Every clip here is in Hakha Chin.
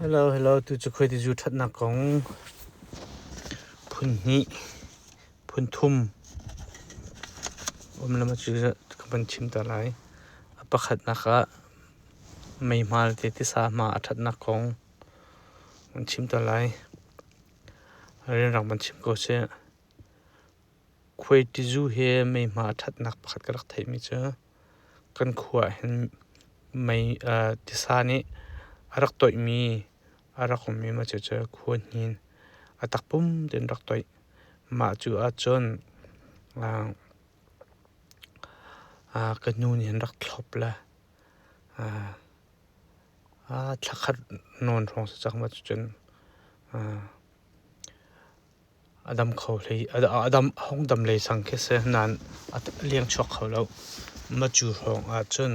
Hello, hello. Tu cu khuaitizu ṭhatnak kong phun hnih, phun thum um lam cu ka van chim ta lai. A pakhatnak ah meihmal te tisa hma a ṭhatnak kong van chim ta lai. Rianrang van chim ko seh. Khuaitizu he meihma a ṭhatnak pakhat ka rak theihmi cu kan khua ah hin mei tisa nih a rak toihmi a rak ummi mah cucu khua hnin a takpum tein rak toih. Mah cu ahcun ka nu nih an rak thlop le thla khat nawn hrawng si cang mah cucun A dam kho hlei a dam a hung dam lei sang khi si nain a leng chuak kho lo. Macu hrawng ahcun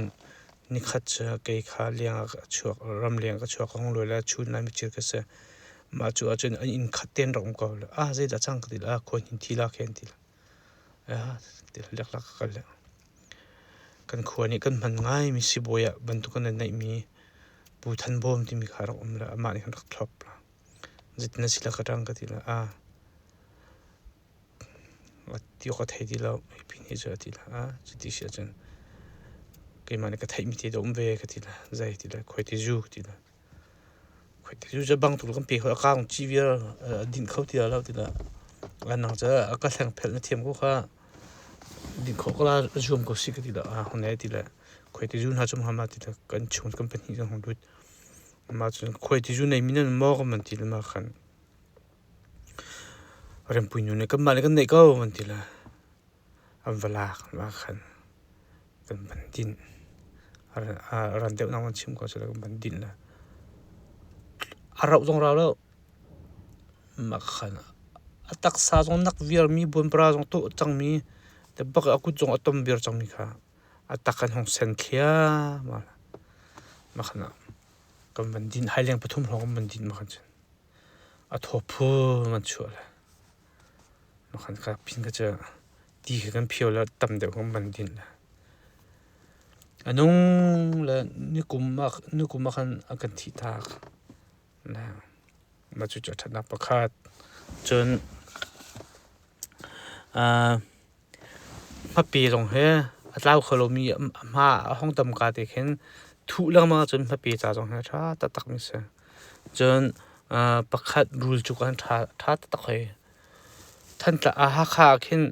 nikhat cu kei kha leng ah ka chuak ramleng ka chuak ka hung lawi le chun lai micir ka si. Mah cu ahcun an inn khat tein rak um ko. Ah zeidah cang ka ti le ah khua hin thi la khen ti la. Ah ti leklak ka kal le. Kan khua nih kan hman ngaimi sibawi ah bantuk kan neihmi Pu Than Bawm timi kha rak um le amah nih khan rak thlop. Zeitin na si le ka ṭang ka ti le a ti awk ka thei ti lo. Hi pin hi cu a ti le a cuti si ahcun keimah nih ka theihmi te dah um ve ka ti le zei ti le khuaiti zu ka ti le khuaiti zu cu bang tuk kan pe kho a kaung ci vial a dinh kho ti lo ti le nang cu a ka hleng phelh na thiam ko kha dinh khawh ko la zuam ko si ka ti le a hon e ti le khuaiti zu hna cu ma ti le kan chung kan pahnih kan hung lut. Mah cun khuaitizu neimi nan maw kan van ti le mah khan Rempuinu nih kanmah le kan neih ko an ti le an va lak mah khan kan van dinh. Ran deuh nak van chim ko seh kan van dinh le a rauh zong rau lo. Mah khan a taksa zong nak viarmi buanpara zong tuah cangmi te bak a kut zong a tom viar cangmi kha a tak an hung sen thliahmah. Mah khan ah kan van din haileng pathum hrawng kan van din mah khan cun a thaw phun an chuah le mah khan ka pin ka cu ti kha kan phio le tam deuh kan van din le a nung le nikum ah nikum ah khan a kan thih tak. Mah cucu a ṭhatnak pakhat. Cun hmape zong hi a tlau kho lomi a hma a hung tam ka te khin thuh lengmang ahcun hmape ca zong hi a ṭha taktakmi a si. Cun pakhat rul cu kan ṭha taktak hoi. Hakha ah khin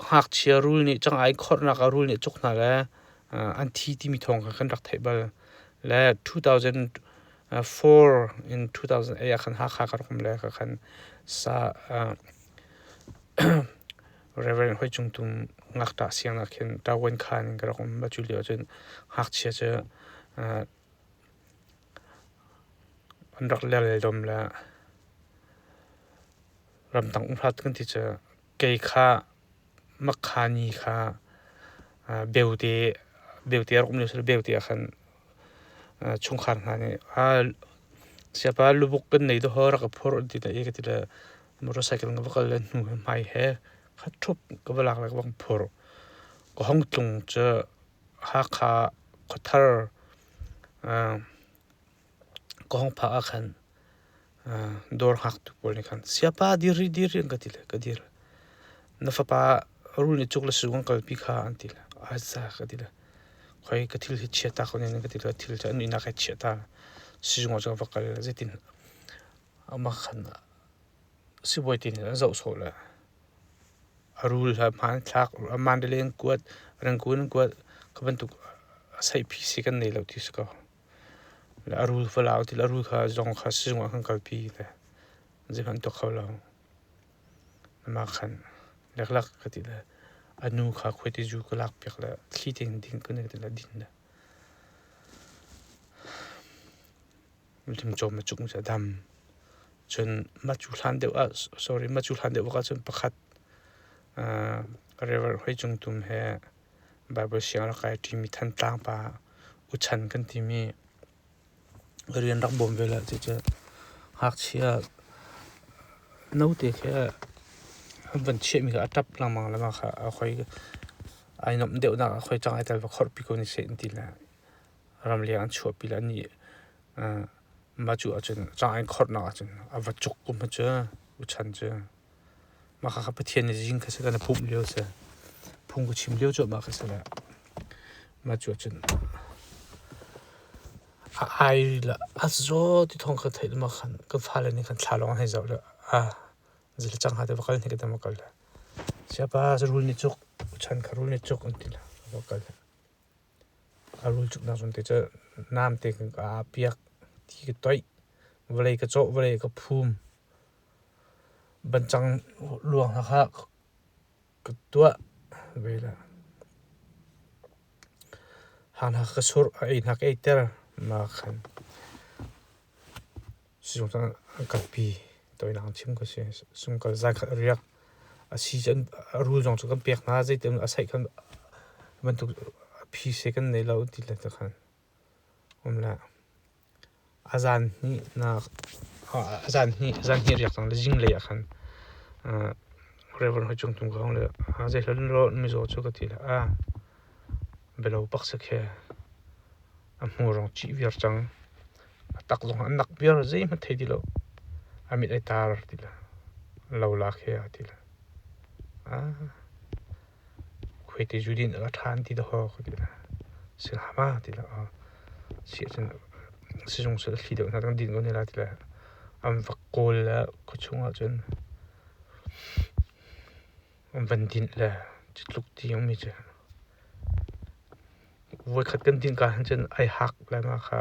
ngakchia rul nih cangai khorhnak ah rul nih a cuk hna le an thi timi thawng kha kan rak theih bal. Le 2004 in 2008 ah khan Hakha ka rak um le ka khan sa Reverend Hoi Cung Tum ngakṭah siangnak khin Tawen Khan in ka rak um. Mah cu lio ahcun ngakchia cu an rak lel dom le ramtang um hrat kan ti cu kei kha makhani kha beute beute a rak um lio si beute ah khan chungkhar hna nih siapa lubuk kan nei dawh rak ka phorh an ti le ka ti le motorcycle ka va kal le hnu he hmai he kha ṭhup ka va lak le ka vang phorh ka hong tlung cu Hakha khuathar ka hong phak ah khan dawr hngaktu pawl nih khan siapa dir rih dir rih an ka ti le ka dir. Na fapa rul nih cuk le su an kalpi kha an ti le aza ka ti le khoi ka thil hi chia ta ko nen ka ti le thil cu an inn ah kai chiah ta. Sizung ah cun va kal zeitin amah khan sibawi te nih an zoh sawh le a rul he hmanthlak mandalay an kuat Rangoon an kuat kha bantuk saihphi si kan nei lo ti si ko. Le a rul va lau ti le a rul kha zong kha sizung ah kan kalpi le zeihmanh tuah kho lo. Mah khan leklak ka ti le a nu kha khuaitizu ka lakpiak le thli tein ding ka ti le din le limcawm a cuk a dam. Cun mah cu hlan deuh ah sorry mah cu hlan deuh bak ahcun pakhat Reverend Hoi Cung Tum he Baibal siang rak kai ṭimi Thantlang pa Uchan kan timi rian rak bawm ve le cucu ngakchia note khi an van chiahmi kha a ṭap lengmang le mah kha a khoi ai nuamh deuhnak ah khoi cang ai tel va khorhpi ko ni seh an ti le ramleng an chuahpi le annih. Mah cu ahcun cang-ai khorhnak ahcun a va cuk kum cu uchan cu. Mah kha Pathian nih zing kha si kan i pumh lio si. Phung ka chim lio cuahmah kha si le mah cu ahcun a ai le a zaw ti thawng ka theih ma khan kan fale nih khan thla lawng an hei zoh le a zil cang ha te va kal hnik te va kal le siapa rul nih cuk uchan kha rul nih cuk an ti le va kal le A rul cuknak zawn te cu namte aa piak, thi ka toih, vawlei ka cawh, vawlei ka phum. Bancang luang hna kha ka tuah ve la. Hang hna ka surh, a ei hna ka eiter. Mah khan Sizung cun an kalpi. Toinak an chim ko si. Sungkal zaikhat a riak. A si cu a rul zong cu kan pek hna. Zeitin a saih khan bantuk a phi se kan nei lo ti le khan um la. A zan hnih nak a zan hnih zan hnih riak cang le zinglei ah khan Reverend Hoi Cung Tum ka hong le zei hlan ro mizaw cu ka ti le a belo pak sa khe a hmur rong cih viar cang. A tak zong an nak viar zeihmanh thei ti lo. A mit ai tar ti le lo lak he a ti le. Ah, khuaite zu din a ṭhan ti dawh ka ti le. Si hlah ma ti le. Si ahcun sizung sal thli deuh hna kan din ko ne la ti le. An va kawl le khuachung ahcun an van dinh le cu tluk ti ummi cu. Voikhat kan dinh ka hin cun ai hak le ma kha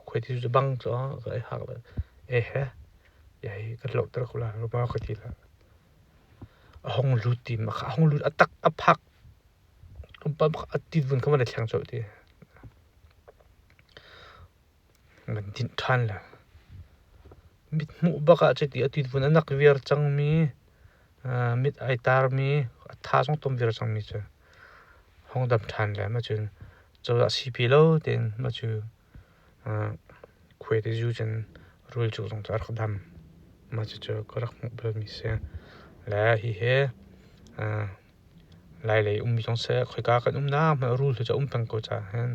khuaiti cu bang cu ai hak le e he hi kan lohter ko la ma ka ti la. A hong lut ti ma kha a hong lut a tak a phak a tit vun kha van thleng colh ti. Van dinh ṭhan le mithmuh bak ah cuti a tit-vun a nak viar cangmi, mit ai tarmi, a tha zong tom viar cangmi cu hong dam ṭhan le mah cun cozah sipi lo tein mah cu khuai te zu cun rul cu zong cu a rak dam. Mah cucu ka rak hmuh balmi si. Le hihi Lailei ummi zong seh, khoika kan umnak hmanh rul hi cu a um peng ko caah hin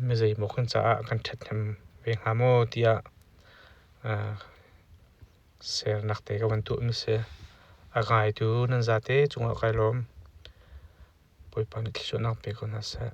Mi zeimaw kan caah kan ṭhathnem ve hnga maw tiah sernak te ka van tuahmi si. A ngaitu nan zate cungah kai lawm. Bawipa nih thluachuahnak pe ko hna seh.